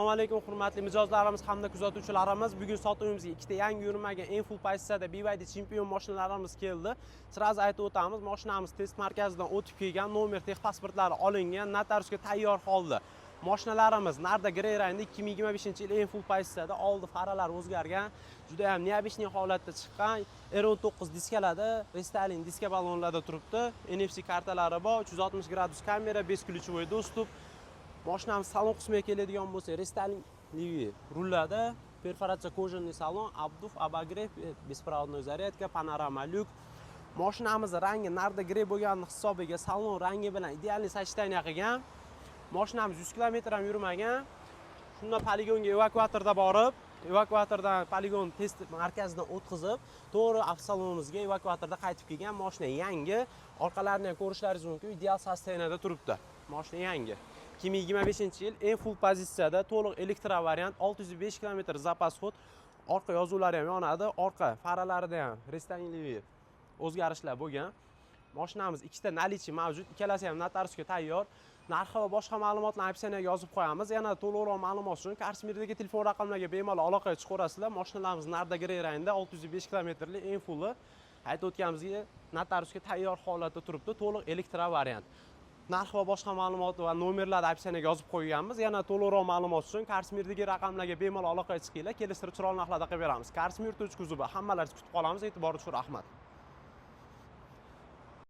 Assalomu alaykum, hurmatli mijozlarimiz hamda kuzatuvchilarimiz. Bugun sotuvimizga ikkita yangi yurmagan, eng full pozitsiyada BYD Champion mashinalarimiz keldi. Сразу aytib o'tamiz, mashinamiz test markazidan o'tib kelgan, nomer, texpasportlari olingan, notariusga tayyor holda. Mashinalarimiz Narda Grey rangda, 2025 yil, eng full pozitsiyada, oldi faralari o'zgargan, juda ham необычный holatda chiqqan, R19 diskalarda, рестайлинг diska balonlarda turibdi, NFC kartalari bor, 360 gradus kamera, бесключевой доступ. Mashinamiz salon qismiga keladigan bo'lsak, рестайлинг rullarda, перфорация кожаный salon, обдув, обогрев, беспроводной зарядка, panorama lyuk. Mashinamiz rangi Narda Grey bo'lgani hisobiga salon rangi bilan идеальный сочетание qilgan. Mashinamiz 100 kilometr ham yurmagan. Shunda poligonga evakuatorda borib, evakuatordan poligon test markazidan o'tkazib, to'g'ri avtosalonimizga evakuatorda qaytib kelgan. Mashina yangi, orqalarini ham ko'rishlaringiz mumkin, ideal состояние da turibdi. Mashina yangi. 2025 yil, eng full pozitsiyada, to'liq elektro variant, 605 kilometr запас ход, orqa yozuvlari ham yonadi, orqa faralarida ham рестайлинг o'zgarishlar bo'lgan. Mashinamiz ikkita наличие mavjud, ikkalasi ham notariusga tayyor. Narxi va boshqa ma'lumotlarni описание ga yozib qo'yamiz. Yana to'liqroq ma'lumot uchun Carsmirdagi telefon raqamlariga bemalol aloqaga chiqaverasizlar. Mashinalarimiz Narda Grey rangda, 605 kilometrli, eng fulli, aytib o'tganimizga, notariusga tayyor holatda turibdi, to'liq elektro variant. Narx va boshqa ma'lumot va nomerlarni описание ga yozib qo'yganmiz. Yana to'liqroq ma'lumot uchun Carsmirdagi raqamlarga bemalol aloqaga chiqinglar, kelishtirib, chiroyli narxlarda qilib beramiz. Carsmir.uz, hammalaringizni kutib qolamiz. E'tibor uchun rahmat.